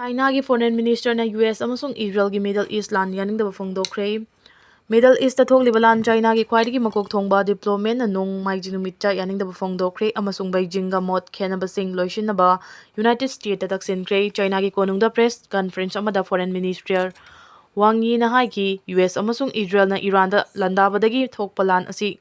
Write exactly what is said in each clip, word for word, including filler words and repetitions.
ꯆꯥꯏꯅꯥꯒꯤ foreign ꯃꯤꯅꯤꯁꯇꯔꯅ U S ꯑꯃꯁꯨꯡ ꯏꯖꯔꯦꯜꯒꯤ middle ꯏꯁ ꯂꯥꯟ ꯌꯥꯅꯤꯡꯗꯕ ꯐꯣꯡꯗꯣꯛꯈ꯭ꯔꯦ꯫ ꯃꯤꯗꯜ ꯏꯁꯇ ꯊꯣꯛꯂꯤꯕ ꯂꯥꯟ ꯆꯥꯏꯅꯥꯒꯤ ꯈ꯭ꯋꯥꯏꯗꯒꯤ ꯃꯀꯣꯛ ꯊꯣꯡꯕ ꯗꯤꯄ꯭ꯂꯣꯃꯦꯠꯅ ꯅꯣꯡꯃꯥꯏꯖꯤꯡ ꯅꯨꯃꯤꯠꯇ ꯌꯥꯅꯤꯡꯗꯕ ꯐꯣꯡꯗꯣꯛꯈ꯭ꯔꯦ ꯑꯃꯁꯨꯡ ꯕꯩꯖꯤꯡꯒ ꯃꯣꯠ ꯈꯦꯠꯅꯕꯁꯤꯡ ꯂꯣꯏꯁꯤꯟꯅꯕ ꯌꯨꯅꯥꯏꯇꯦꯗ ꯁ꯭ꯇꯦꯠꯇ ꯇꯛꯁꯤꯟꯈ꯭ꯔꯦ꯫ ꯆꯥꯏꯅꯥꯒꯤ ꯀꯣꯅꯨꯡꯗ ꯄ꯭ꯔꯦꯁ ꯀꯟꯐꯔꯦꯟꯁ ꯑꯃꯗ ꯐꯣꯔꯦꯟ ꯃꯤꯅꯤꯁꯇꯔ ꯋꯥꯡ ꯌꯤꯅ ꯍꯥꯏꯈꯤ, ꯌꯨ ꯑꯦꯁ ꯑꯃꯁꯨꯡ ꯏꯖꯔꯦꯜꯅ ꯏꯔꯥꯟꯗ ꯂꯥꯟꯗꯥꯕꯗꯒꯤ ꯊꯣꯛꯄ ꯂꯥꯟ ꯑꯁꯤ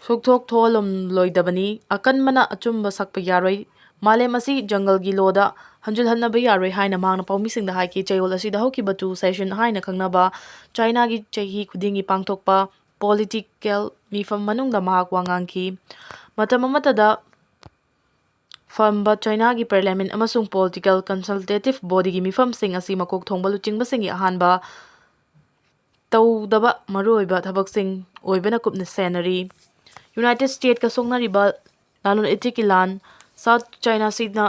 ꯁꯨꯛꯊꯣꯛ ꯊꯣꯛꯍꯜꯂꯝꯂꯣꯏꯗꯕꯅꯤ꯫ ꯑꯀꯟꯕꯅ ꯑꯆꯨꯝꯕ ꯁꯛꯄ ꯌꯥꯔꯣꯏ꯫ ꯃꯥꯂꯦꯝ ꯑꯁꯤ ꯖꯪꯒꯜꯒꯤ ꯂꯣꯗ ꯍꯟꯖꯤꯜꯍꯟꯅꯕ ꯌꯥꯔꯣꯏ ꯍꯥꯏꯅ ꯃꯍꯥꯛꯅ ꯄꯥꯎꯃꯤꯁꯤꯡꯗ ꯍꯥꯏꯈꯤ꯫ ꯆꯌꯣꯜ ꯑꯁꯤꯗ ꯍꯧꯈꯤꯕ ꯇꯨ ꯁꯦꯁꯟ ꯍꯥꯏꯅ ꯈꯪꯅꯕ ꯆꯥꯏꯅꯥꯒꯤ ꯆꯍꯤ ꯈꯨꯗꯤꯡꯒꯤ ꯄꯥꯡꯊꯣꯛꯄ ꯄꯣꯂꯤꯇꯤꯀꯦꯜ ꯃꯤꯐꯝ ꯃꯅꯨꯡꯗ ꯃꯍꯥꯛ ꯋꯥ ꯉꯥꯡꯈꯤ꯫ ꯃꯇꯝ ꯑꯃꯠꯇꯗ ꯐꯝꯕ ꯆꯥꯏꯅꯥꯒꯤ ꯄꯥꯔꯂꯤꯌꯥꯃꯦꯟ ꯑꯃꯁꯨꯡ ꯄꯣꯂꯤꯇꯤꯀꯦꯜ ꯀꯟꯁꯜꯇꯦꯇꯤꯚ ꯕꯣꯗꯤꯒꯤ ꯃꯤꯐꯝꯁꯤꯡ ꯑꯁꯤ ꯃꯀꯣꯛ ꯊꯣꯡꯕ ꯂꯨꯆꯤꯡꯕꯁꯤꯡꯒꯤ ꯑꯍꯥꯟꯕ ꯇꯧꯗꯕ ꯃꯔꯨꯑꯣꯏꯕ ꯊꯕꯛꯁꯤꯡ ꯑꯣꯏꯕꯅ ꯀꯨꯞꯅ ꯁꯦꯟꯅꯔꯤ꯫ ꯌꯨꯅꯥꯏꯇꯦꯗ ꯁ꯭ꯇꯦꯠꯀ ꯁꯣꯛꯅꯔꯤꯕ ꯂꯂꯣꯟ ꯏꯇꯤꯛꯀꯤ ꯂꯥꯟ, ꯁꯥꯎꯊ ꯆꯥꯏꯅꯥ ꯁꯤꯅ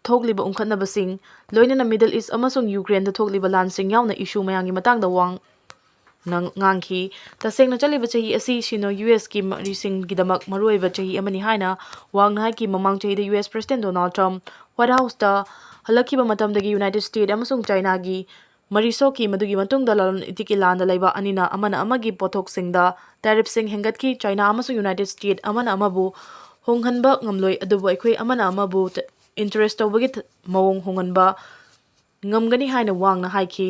ꯊꯣꯛꯂꯤꯕ ꯎꯪꯈꯠꯅꯕꯁꯤꯡ, ꯂꯣꯏꯅꯅ ꯃꯤꯗꯜ ꯏꯁ ꯑꯃꯁꯨꯡ ꯌꯨꯀ꯭ꯔꯦꯟꯗ ꯊꯣꯛꯂꯤꯕ ꯂꯥꯟꯁꯤꯡ ꯌꯥꯎꯅ ꯏꯁꯨ ꯃꯌꯥꯝꯒꯤ ꯃꯇꯥꯡꯗ ꯋꯥꯡ ꯅ ꯉꯥꯡꯈꯤ꯫ ꯇꯁꯦꯡꯅ, ꯆꯠꯂꯤꯕ ꯆꯍꯤ ꯑꯁꯤ ꯁꯤꯅꯣ ꯌꯨ ꯑꯦꯁꯀꯤ ꯃꯔꯤꯁꯤꯡꯒꯤꯗꯃꯛ ꯃꯔꯨꯑꯣꯏꯕ ꯆꯍꯤ ꯑꯃꯅꯤ ꯍꯥꯏꯅ ꯋꯥꯡꯅ ꯍꯥꯏꯈꯤ꯫ ꯃꯃꯥꯡ ꯆꯍꯤꯗ U S president Donald Trump White ꯍꯥꯎꯁꯇ ꯍꯜꯂꯛꯈꯤꯕ ꯃꯇꯝꯗꯒꯤ ꯌꯨꯅꯥꯏꯇꯦꯗ ꯁ꯭ꯇꯦꯠ ꯑꯃꯁꯨꯡ ꯆꯥꯏꯅꯥꯒꯤ ꯃꯔꯤ ꯁꯣꯛꯈꯤ꯫ ꯃꯗꯨꯒꯤ ꯃꯇꯨꯡꯗ ꯂꯂꯣꯟ ꯏꯇꯤꯛꯀꯤ ꯂꯥꯟꯗ ꯂꯩꯕꯥꯛ ꯑꯅꯤꯅ ꯑꯃꯅ ꯑꯃꯒꯤ ꯄꯣꯠꯊꯣꯛꯁꯤꯡꯗ ꯇꯦꯔꯤꯐꯁꯤꯡ ꯍꯦꯟꯒꯠꯈꯤ꯫ ꯆꯥꯏꯅꯥ ꯑꯃꯁꯨꯡ ꯌꯨꯅꯥꯏꯇꯦꯗ ꯁ꯭ꯇꯦꯠ ꯑꯃꯅ ꯑꯃꯕꯨ ꯍꯣꯡꯍꯟꯕ ꯉꯝꯂꯣꯏ, ꯑꯗꯨꯕꯨ ꯑꯩꯈꯣꯏ ꯑꯃꯅ ꯑꯃꯕꯨ ꯇ-, ꯏꯟꯇꯔꯦꯁ ꯇꯧꯕꯒꯤ ꯊ-, ꯃꯑꯣꯡ ꯍꯣꯡꯍꯟꯕ ꯉꯝꯒꯅꯤ ꯍꯥꯏꯅ ꯋꯥꯡꯅ ꯍꯥꯏꯈꯤ꯫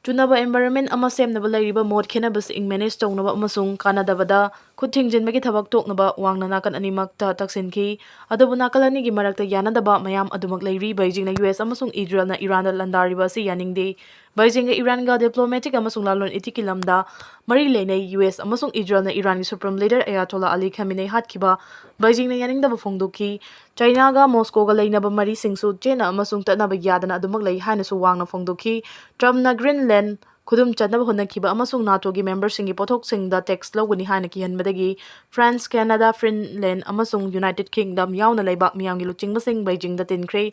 ꯆꯨꯅꯕ ꯑꯦꯟꯚꯥꯏꯔꯟꯃꯦꯟ ꯑꯃ ꯁꯦꯝꯅꯕ ꯂꯩꯔꯤꯕ ꯃꯣꯠ ꯈꯦꯠꯅꯕꯁꯤꯡ ꯃꯦꯅꯦꯖ ꯇꯧꯅꯕ ꯑꯃꯁꯨꯡ ꯀꯥꯟꯅꯗꯕꯗ ꯈꯨꯠ ꯊꯤꯡꯖꯤꯟꯕꯒꯤ ꯊꯕꯛ ꯇꯣꯛꯅꯕ ꯋꯥꯡꯅ ꯅꯥꯀꯟ ꯑꯅꯤꯃꯛꯇ ꯇꯛꯁꯤꯟꯈꯤ꯫ ꯑꯗꯨꯕꯨ ꯅꯥꯀꯜ ꯑꯅꯤꯒꯤ ꯃꯔꯛꯇ ꯌꯥꯅꯗꯕ ꯃꯌꯥꯝ ꯑꯗꯨꯃꯛ ꯂꯩꯔꯤ꯫ ꯕꯩꯖꯤꯡꯅ ꯌꯨ ꯑꯦꯁ ꯑꯃꯁꯨꯡ ꯏꯖꯔꯦꯜꯅ ꯏꯔꯥꯟꯗ ꯂꯥꯟꯗꯥꯔꯤꯕ ꯑꯁꯤ ꯌꯥꯅꯤꯡꯗꯦ꯫ ꯕꯩꯖꯤꯡꯒ ꯏꯔꯥꯟꯒ ꯗꯤꯄ꯭ꯂꯣꯃꯦꯇꯤꯛ ꯑꯃꯁꯨꯡ ꯂꯂꯣꯟ ꯏꯇꯤꯛꯀꯤ ꯂꯝꯗ ꯃꯔꯤ ꯂꯩꯅꯩ꯫ ꯌꯨ ꯑꯦꯁ ꯑꯃꯁꯨꯡ ꯏꯖꯔꯦꯜꯅ ꯏꯔꯥꯟꯒꯤ ꯁꯨꯄ꯭ꯔꯤꯝ ꯂꯤꯗꯔ ꯑꯌꯥꯇꯣꯜꯂꯥ ꯑꯂꯤ ꯈꯥꯃꯤꯅꯦ ꯍꯥꯠꯈꯤꯕ ꯕꯩꯖꯤꯡꯅ ꯌꯥꯅꯤꯡꯗꯕ ꯐꯣꯡꯗꯣꯛꯈꯤ꯫ ꯆꯥꯏꯅꯥꯒ ꯃꯣꯁꯀꯣꯒ ꯂꯩꯅꯕ ꯃꯔꯤꯁꯤꯡꯁꯨ ꯆꯦꯠꯅ ꯑꯃꯁꯨꯡ ꯇꯠꯅꯕ ꯌꯥꯗꯅ ꯑꯗꯨꯃꯛ ꯂꯩ ꯍꯥꯏꯅꯁꯨ ꯋꯥꯡꯅ ꯐꯣꯡꯗꯣꯛꯈꯤ꯫ ꯇ꯭ꯔꯝꯞꯅ ꯒ꯭ꯔꯤꯟꯂꯦꯟ ꯈꯨꯗꯨꯝ ꯆꯟꯅꯕ ꯍꯣꯠꯅꯈꯤꯕ ꯑꯃꯁꯨꯡ ꯅꯥꯇꯣꯒꯤ ꯃꯦꯝꯕꯔꯁꯤꯡꯒꯤ ꯄꯣꯠꯊꯣꯛꯁꯤꯡꯗ ꯇꯦꯛꯁ ꯂꯧꯒꯅꯤ ꯍꯥꯏꯅ ꯀꯤꯍꯟꯕꯗꯒꯤ ꯐ꯭ꯔꯥꯟꯁ, ꯀꯦꯅꯥꯗꯥ, ꯐꯤꯟꯂꯦꯟ ꯑꯃꯁꯨꯡ ꯌꯨꯅꯥꯏꯇꯦꯗ ꯀꯤꯡꯗꯝ ꯌꯥꯎꯅ ꯂꯩꯕꯥꯛ ꯃꯤꯌꯥꯝꯒꯤ ꯂꯨꯆꯤꯡꯕꯁꯤꯡ ꯕꯩꯖꯤꯡꯗ ꯇꯤꯟꯈ꯭ꯔꯦ꯫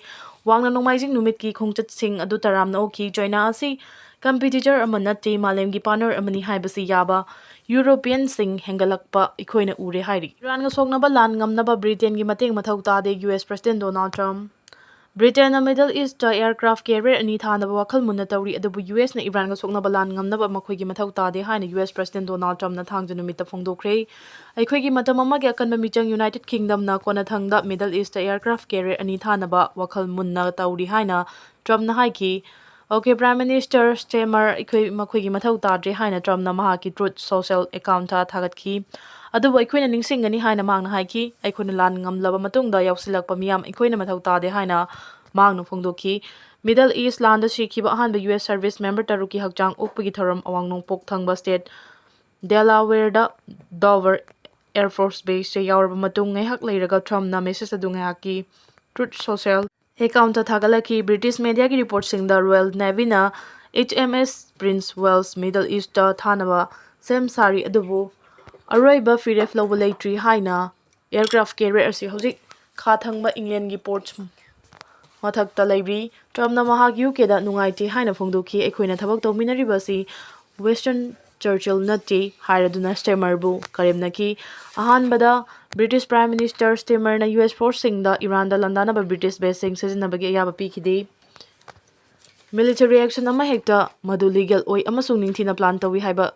ꯋꯥꯡꯅ ꯅꯣꯡꯃꯥꯏꯖꯤꯡ ꯅꯨꯃꯤꯠꯀꯤ ꯈꯣꯡꯆꯠꯁꯤꯡ ꯑꯗꯨ ꯇꯔꯥꯝꯅ ꯑꯣꯛꯈꯤ꯫ ꯆꯥꯏꯅꯥ ꯑꯁꯤ ꯀꯝꯄꯤꯇꯤꯇꯔ ꯑꯃ ꯅꯠꯇꯦ, ꯃꯥꯂꯦꯝꯒꯤ ꯄꯥꯔꯠꯅꯔ ꯑꯃꯅꯤ ꯍꯥꯏꯕꯁꯤ ꯌꯥꯕ ꯌꯨꯔꯣꯄꯤꯌꯟꯁꯤꯡ ꯍꯦꯟꯒꯠꯂꯛꯄ ꯑꯩꯈꯣꯏꯅ ꯎꯔꯦ ꯍꯥꯏꯔꯤ꯫ ꯏꯔꯥꯟꯒ ꯁꯣꯛꯅꯕ ꯂꯥꯟ ꯉꯝꯅꯕ ꯕ꯭ꯔꯤꯇꯦꯟꯒꯤ ꯃꯇꯦꯡ ꯃꯊꯧ ꯇꯥꯗꯦ, U S president Donald Trump. ꯕ꯭ꯔꯤꯇꯦꯟꯅ ꯃꯤꯗꯜ ꯏꯁꯇ ꯑꯦꯌꯔꯀ꯭ꯔꯥꯐ ꯀꯦꯔꯤꯌꯔ ꯑꯅꯤ ꯊꯥꯅꯕ ꯋꯥꯈꯜ ꯃꯨꯟꯅ ꯇꯧꯔꯤ, ꯑꯗꯨꯕꯨ ꯌꯨ ꯑꯦꯁꯅ ꯏꯔꯥꯟꯒ ꯁꯣꯛꯅꯕ ꯂꯥꯟ ꯉꯝꯅꯕ ꯃꯈꯣꯏꯒꯤ ꯃꯊꯧ ꯇꯥꯗꯦ ꯍꯥꯏꯅ ꯌꯨ ꯑꯦꯁ ꯄ꯭ꯔꯁꯤꯗꯦꯟ ꯗꯣꯅꯥꯜꯗ ꯇ꯭ꯔꯝꯞꯅ ꯊꯥꯡꯖ ꯅꯨꯃꯤꯠꯇ ꯐꯣꯡꯗꯣꯛꯈ꯭ꯔꯦ꯫ ꯑꯩꯈꯣꯏꯒꯤ ꯃꯇꯝ ꯑꯃꯒꯤ ꯑꯀꯟꯕ ꯃꯤꯆꯪ ꯌꯨꯅꯥꯏꯇꯦꯗ ꯀꯤꯡꯗꯝꯅ ꯀꯣꯟꯅꯊꯪꯗ ꯃꯤꯗꯜ ꯏꯁꯇ ꯑꯦꯌꯔꯀ꯭ꯔꯥꯐ ꯀꯦꯔꯤꯌꯔ ꯑꯅꯤ ꯊꯥꯅꯕ ꯋꯥꯈꯜ ꯃꯨꯟꯅ ꯇꯧꯔꯤ ꯍꯥꯏꯅ ꯇ꯭ꯔꯝꯞꯅ ꯍꯥꯏꯈꯤ꯫ ꯑꯣꯀꯦ, ꯄ꯭ꯔꯥꯏꯝ ꯃꯤꯅꯤꯁꯇꯔ ꯁ꯭ꯇꯦꯃꯔ, ꯑꯩꯈꯣꯏ ꯃꯈꯣꯏꯒꯤ ꯃꯊꯧ ꯇꯥꯗ꯭ꯔꯦ ꯍꯥꯏꯅ ꯇ꯭ꯔꯝꯞꯅ ꯃꯍꯥꯛꯀꯤ ꯇ꯭ꯔꯨꯠ ꯁꯣꯁꯦꯜ ꯑꯦꯀꯥꯎꯟꯇ ꯊꯥꯒꯠꯈꯤ꯫ ꯑꯗꯨꯕꯨ ꯑꯩꯈꯣꯏꯅ ꯅꯤꯡꯁꯤꯡꯒꯅꯤ ꯍꯥꯏꯅ ꯃꯍꯥꯛꯅ ꯍꯥꯏꯈꯤ꯫ ꯑꯩꯈꯣꯏꯅ ꯂꯥꯟ ꯉꯝꯂꯕ ꯃꯇꯨꯡꯗ ꯌꯥꯎꯁꯤꯜꯂꯛꯄ ꯃꯤꯌꯥꯝ ꯑꯩꯈꯣꯏꯅ ꯃꯊꯧ ꯇꯥꯗꯦ ꯍꯥꯏꯅ ꯃꯍꯥꯛꯅ ꯐꯣꯡꯗꯣꯛꯈꯤ꯫ ꯃꯤꯗꯜ ꯏꯁ ꯂꯥꯟꯗ ꯁꯤꯈꯤꯕ ꯑꯍꯥꯟꯕ ꯌꯨ ꯑꯦꯁ ꯁꯔꯚꯤꯁ ꯃꯦꯝꯕꯔ ꯇꯔꯨꯛꯀꯤ ꯍꯛꯆꯥꯡ ꯑꯣꯛꯄꯒꯤ ꯊꯧꯔꯝ ꯑꯋꯥꯡ ꯅꯣꯡꯄꯣꯛ ꯊꯪꯕ ꯁ꯭ꯇꯦꯠ ꯗꯦꯂꯥꯋꯦꯔꯗ ꯗꯣꯚꯔ ꯑꯦꯌꯔ ꯐꯣꯔꯁ ꯕꯦꯁꯇ ꯌꯥꯎꯔꯕ ꯃꯇꯨꯡ ꯉꯥꯏꯍꯥꯛ ꯂꯩꯔꯒ ꯇ꯭ꯔꯝꯞꯅ ꯃꯦꯁꯦꯖ ꯑꯗꯨ ꯉꯥꯏꯍꯥꯛꯀꯤ ꯇ꯭ꯔꯨꯠ ꯁꯣꯁꯦꯜ ꯑꯦꯀꯥꯎꯟꯇ ꯊꯥꯒꯠꯂꯛꯈꯤ꯫ ꯕ꯭ꯔꯤꯇꯤꯁ ꯃꯦꯗꯤꯌꯥꯒꯤ ꯔꯤꯄꯣꯔꯠꯁꯤꯡꯗ ꯔꯣꯌꯦꯜ ꯅꯦꯚꯤꯅ ꯑꯩꯆ ꯑꯦꯝ ꯑꯦꯁ ꯄ꯭ꯔꯤꯟꯁ ꯋꯦꯜꯁ ꯃꯤꯗꯜ ꯏꯁꯇ ꯊꯥꯅꯕ ꯁꯦꯝ ꯁꯥꯔꯤ, ꯑꯗꯨꯕꯨ ꯑꯔꯣꯏꯕ ꯐꯤꯔꯦꯞ ꯂꯧꯕ ꯂꯩꯇ꯭ꯔꯤ ꯍꯥꯏꯅ ꯑꯦꯌꯔꯀ꯭ꯔꯥꯐ ꯀꯦꯔꯤꯌꯔ ꯑꯁꯤ ꯍꯧꯖꯤꯛ ꯈꯥ ꯊꯪꯕ ꯏꯪꯂꯦꯟꯒꯤ ꯄꯣꯔꯠꯁ ꯃꯊꯛꯇ ꯂꯩꯔꯤ꯫ ꯇ꯭ꯔꯝꯞꯅ ꯃꯍꯥꯛ ꯌꯨ ꯀꯦꯗ ꯅꯨꯡꯉꯥꯏꯇꯦ ꯍꯥꯏꯅ ꯐꯣꯡꯗꯣꯛꯈꯤ꯫ ꯑꯩꯈꯣꯏꯅ ꯊꯕꯛ ꯇꯧꯃꯤꯟꯅꯔꯤꯕ ꯑꯁꯤ ꯋꯤꯟꯁꯇꯟ ꯆꯔꯆꯤꯜ ꯅꯠꯇꯦ ꯍꯥꯏꯔꯗꯨꯅ ꯁ꯭ꯇꯦꯃꯔꯕꯨ ꯀꯔꯦꯝꯅꯈꯤ꯫ ꯑꯍꯥꯟꯕꯗ ꯕ꯭ꯔꯤꯇꯤꯁ ꯄ꯭ꯔꯥꯏꯝ ꯃꯤꯅꯤꯁꯇꯔ ꯁ꯭ꯇꯦꯃꯔꯅ ꯌꯨ ꯑꯦꯁ ꯐꯣꯔꯁꯁꯤꯡꯗ ꯏꯔꯥꯟꯗ ꯂꯥꯟꯗꯥꯅꯕ ꯕ꯭ꯔꯤꯇꯤꯁ ꯕꯦꯁꯁꯤꯡ ꯁꯤꯖꯤꯟꯅꯕꯒꯤ ꯑꯌꯥꯕ ꯄꯤꯈꯤꯗꯦ꯫ ꯃꯤꯂꯤꯇꯔꯤ ꯑꯦꯛꯁꯟ ꯑꯃꯍꯦꯛꯇ ꯃꯗꯨ ꯂꯤꯒꯦꯜ ꯑꯣꯏ ꯑꯃꯁꯨꯡ ꯅꯤꯡꯊꯤꯅ ꯄ꯭ꯂꯥꯟ ꯇꯧꯏ ꯍꯥꯏꯕ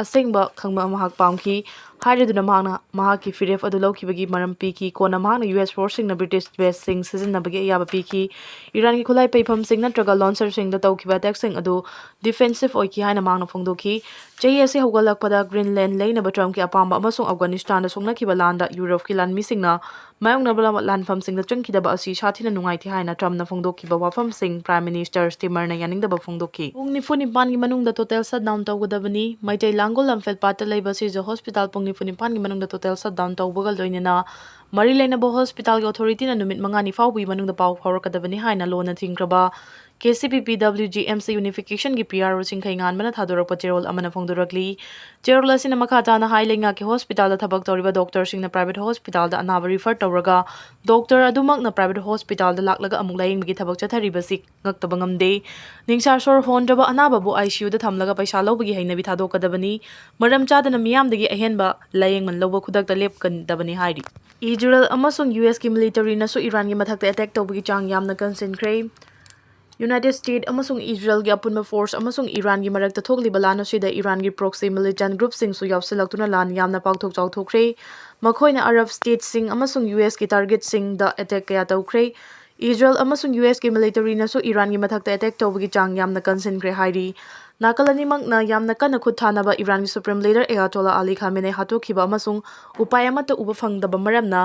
ꯑꯁꯦꯡꯕ ꯈꯪꯕ ꯃꯍꯥꯛ ꯄꯥꯝꯈꯤ꯫ ꯍꯥꯏꯔꯗꯨꯅ ꯃꯍꯥꯛꯅ ꯃꯍꯥꯛꯀꯤ ꯐꯤꯔꯦꯞ ꯑꯗꯨ ꯂꯧꯈꯤꯕꯒꯤ ꯃꯔꯝ ꯄꯤꯈꯤ꯫ ꯀꯣꯟꯅ ꯃꯍꯥꯛꯅ ꯌꯨ ꯑꯦꯁ ꯐꯣꯔꯁꯁꯤꯡꯅ ꯕ꯭ꯔꯤꯇꯤꯁ ꯕꯦꯁꯁꯤꯡ ꯁꯤꯖꯤꯟꯅꯕꯒꯤ ꯑꯌꯥꯕ ꯄꯤꯈꯤ꯫ ꯏꯔꯥꯟꯒꯤ ꯈꯨꯠꯂꯥꯏ ꯄꯩꯐꯝꯁꯤꯡ ꯅꯠꯇ꯭ꯔꯒ ꯂꯣꯟꯁꯔꯁꯤꯡꯗ ꯇꯧꯈꯤꯕ ꯑꯦꯇꯦꯛꯁꯤꯡ ꯑꯗꯨ ꯗꯤꯐꯦꯟꯁꯤꯞ ꯑꯣꯏꯈꯤ ꯍꯥꯏꯅ ꯃꯍꯥꯛꯅ ꯐꯣꯡꯗꯣꯛꯈꯤ꯫ ꯆꯍꯤ ꯑꯁꯤ ꯍꯧꯒꯠꯂꯛꯄꯗ ꯒ꯭ꯔꯤꯟꯂꯦꯟ ꯂꯩꯅꯕ ꯇ꯭ꯔꯝꯞꯀꯤ ꯑꯄꯥꯝꯕ ꯑꯃꯁꯨꯡ ꯑꯐꯒꯥꯅꯤꯁꯇꯥꯟꯗ ꯁꯣꯛꯅꯈꯤꯕ ꯂꯥꯟꯗ ꯌꯨꯔꯣꯞꯀꯤ ꯂꯥꯟꯃꯤꯁꯤꯡꯅ ꯃꯥꯌꯣꯛꯅꯕ ꯂꯥꯟꯐꯝꯁꯤꯡꯗ ꯆꯪꯈꯤꯗꯕ ꯑꯁꯤ ꯁꯥꯊꯤꯅ ꯅꯨꯡꯉꯥꯏꯇꯦ ꯍꯥꯏꯅ ꯇ꯭ꯔꯝꯞꯅ ꯐꯣꯡꯗꯣꯛꯈꯤꯕ ꯋꯥꯐꯝꯁꯤꯡ ꯄ꯭ꯔꯥꯏꯝ ꯃꯤꯅꯤꯁꯇꯔ ꯁ꯭ꯇꯦꯃꯔꯅ ꯌꯥꯅꯤꯡꯗꯕ ꯐꯣꯡꯗꯣꯛꯈꯤ꯫ ꯄꯨꯡ ꯅꯤꯐꯨ ꯅꯤꯄꯥꯟꯒꯤ ꯃꯅꯨꯡꯗ ꯇꯣꯇꯦꯜ ꯁꯠꯗꯥꯎꯟ ꯇꯧꯒꯗꯕꯅꯤ꯫ ꯃꯩꯇꯩ ꯂꯥꯡꯒꯣꯜ ꯂꯝꯐꯦꯜ ꯄꯥꯠꯇ ꯂꯩꯕ ꯁꯤꯖ ꯍꯣꯁꯄꯤꯇꯥꯜ ꯄꯨꯡ ꯅꯤꯐꯨ ꯅꯤꯄꯥꯟꯒꯤ ꯃꯅꯨꯡꯗ ꯇꯣꯇꯦꯜ ꯁꯠꯗꯥꯎꯟ ꯇꯧꯕꯒ ꯂꯣꯏꯅꯅ ꯃꯔꯤ ꯂꯩꯅꯕ ꯍꯣꯁꯄꯤꯇꯥꯜꯒꯤ ꯑꯣꯊꯣꯔꯤꯇꯤꯅ ꯅꯨꯃꯤꯠ ꯃꯉꯥꯅꯤ ꯐꯥꯎꯕꯒꯤ ꯃꯅꯨꯡꯗ ꯄꯥꯎ ꯐꯥꯎꯔꯛꯀꯗꯕꯅꯤ ꯍꯥꯏꯅ ꯂꯣꯟꯅ ꯊꯤꯡꯈ꯭ꯔꯕ ꯀꯦ ꯁꯤ ꯄꯤ ꯄꯤ W G M C ꯌꯨꯅꯤꯐꯤꯀꯦꯁꯟꯒꯤ P R ꯑꯣꯁꯤꯡ ꯈꯩꯉꯥꯟꯕꯅ ꯊꯥꯗꯣꯔꯛꯄ ꯆꯦꯔꯣꯜ ꯑꯃꯅ ꯐꯣꯡꯗꯣꯔꯛꯂꯤ꯫ ꯆꯦꯔꯣꯜ ꯑꯁꯤꯅ ꯃꯈꯥ ꯇꯥꯅ ꯍꯥꯏ, ꯂꯩꯉꯥꯛꯀꯤ ꯍꯣꯁꯄꯤꯇꯥꯜꯗ ꯊꯕꯛ ꯇꯧꯔꯤꯕ ꯗꯣꯛꯇꯔꯁꯤꯡꯅ ꯄ꯭ꯔꯥꯏꯚꯦꯠ ꯍꯣꯁꯄꯤꯇꯥꯜꯗ ꯑꯅꯥꯕ ꯔꯤꯐꯔ ꯇꯧꯔꯒ ꯗꯣꯛꯇꯔ ꯑꯗꯨꯃꯛꯅ ꯄ꯭ꯔꯥꯏꯚꯦꯠ ꯍꯣꯁꯄꯤꯇꯥꯜꯗ ꯂꯥꯛꯂꯒ ꯑꯃꯨꯛ ꯂꯥꯌꯦꯡꯕꯒꯤ ꯊꯕꯛ ꯆꯠꯊꯔꯤꯕꯁꯤ ꯉꯛꯇꯕ ꯉꯝꯗꯦ꯫ ꯅꯤꯡꯁꯥ ꯁꯣꯔ ꯍꯣꯟꯗ꯭ꯔꯕ ꯑꯅꯥꯕꯕꯨ ꯑꯥꯏ ꯁꯤ ꯌꯨꯗ ꯊꯝꯂꯒ ꯄꯩꯁꯥ ꯂꯧꯕꯒꯤ ꯍꯩꯅꯕꯤ ꯊꯥꯗꯣꯛꯀꯗꯕꯅꯤ꯫ ꯃꯔꯝ ꯆꯥꯗꯅ ꯃꯤꯌꯥꯝꯗꯒꯤ ꯑꯍꯦꯟꯕ ꯂꯥꯌꯦꯡꯃꯟ ꯂꯧꯕ ꯈꯨꯗꯛꯇ ꯂꯦꯞꯀꯗꯕꯅꯤ ꯍꯥꯏꯔꯤ꯫ ꯏꯖꯔꯦꯜ ꯑꯃꯁꯨꯡ ꯌꯨ ꯑꯦꯁꯀꯤ ꯃꯤꯂꯤꯇꯔꯤꯅꯁꯨ ꯏꯔꯥꯟꯒꯤ ꯃꯊꯛꯇ ꯑꯦꯇꯦꯛ ꯇꯧꯕꯒꯤ ꯆꯥꯡ ꯌꯥꯝꯅ ꯀꯟꯁꯤꯟꯈ꯭ꯔꯦ꯫ ꯌꯨꯅꯥꯏꯇꯦꯗ ꯁ꯭ꯇꯦꯠ ꯑꯃꯁꯨꯡ ꯏꯖꯔꯦꯜꯒꯤ ꯑꯄꯨꯟꯕ ꯐꯣꯔꯁ ꯑꯃꯁꯨꯡ ꯏꯔꯥꯟꯒꯤ ꯃꯔꯛꯇ ꯊꯣꯛꯂꯤꯕ ꯂꯥꯟ ꯑꯁꯤꯗ ꯏꯔꯥꯟꯒꯤ ꯄ꯭ꯔꯣꯛꯁꯤ ꯃꯤꯂꯤꯇꯦꯟ ꯒ꯭ꯔꯨꯞꯁꯤꯡꯁꯨ ꯌꯥꯎꯁꯤꯜꯂꯛꯇꯨꯅ ꯂꯥꯟ ꯌꯥꯝꯅ ꯄꯥꯛꯊꯣꯛ ꯆꯥꯎꯊꯣꯛꯈ꯭ꯔꯦ꯫ ꯃꯈꯣꯏꯅ ꯑꯔꯕ ꯁ꯭ꯇꯦꯠꯁꯤꯡ ꯑꯃꯁꯨꯡ ꯌꯨ ꯑꯦꯁꯀꯤ ꯇꯥꯔꯒꯦꯠꯁꯤꯡꯗ ꯑꯦꯇꯦꯛ ꯀꯌꯥ ꯇꯧꯈ꯭ꯔꯦ꯫ ꯏꯖꯔꯦꯜ ꯑꯃꯁꯨꯡ ꯌꯨ ꯑꯦꯁꯀꯤ ꯃꯤꯂꯤꯇꯔꯤꯅꯁꯨ ꯏꯔꯥꯟꯒꯤ ꯃꯊꯛꯇ ꯑꯦꯇꯦꯛ ꯇꯧꯕꯒꯤ ꯆꯥꯡ ꯌꯥꯝꯅ ꯀꯟꯁꯤꯟꯈ꯭ꯔꯦ ꯍꯥꯏꯔꯤ꯫ ꯅꯥꯀꯜ ꯑꯅꯤꯃꯛꯅ ꯌꯥꯝꯅ ꯀꯟꯅ ꯈꯨꯠ ꯊꯥꯅꯕ ꯏꯔꯥꯟꯒꯤ ꯁꯨꯄ꯭ꯔꯤꯝ ꯂꯤꯗꯔ ꯑꯌꯥꯇꯣꯂꯥ ꯑꯂꯤ ꯈꯥꯃꯦꯅꯦ ꯍꯥꯠꯇꯣꯛꯈꯤꯕ ꯑꯃꯁꯨꯡ ꯎꯄꯥꯏ ꯑꯃꯠꯇ ꯎꯕ ꯐꯪꯗꯕ ꯃꯔꯝꯅ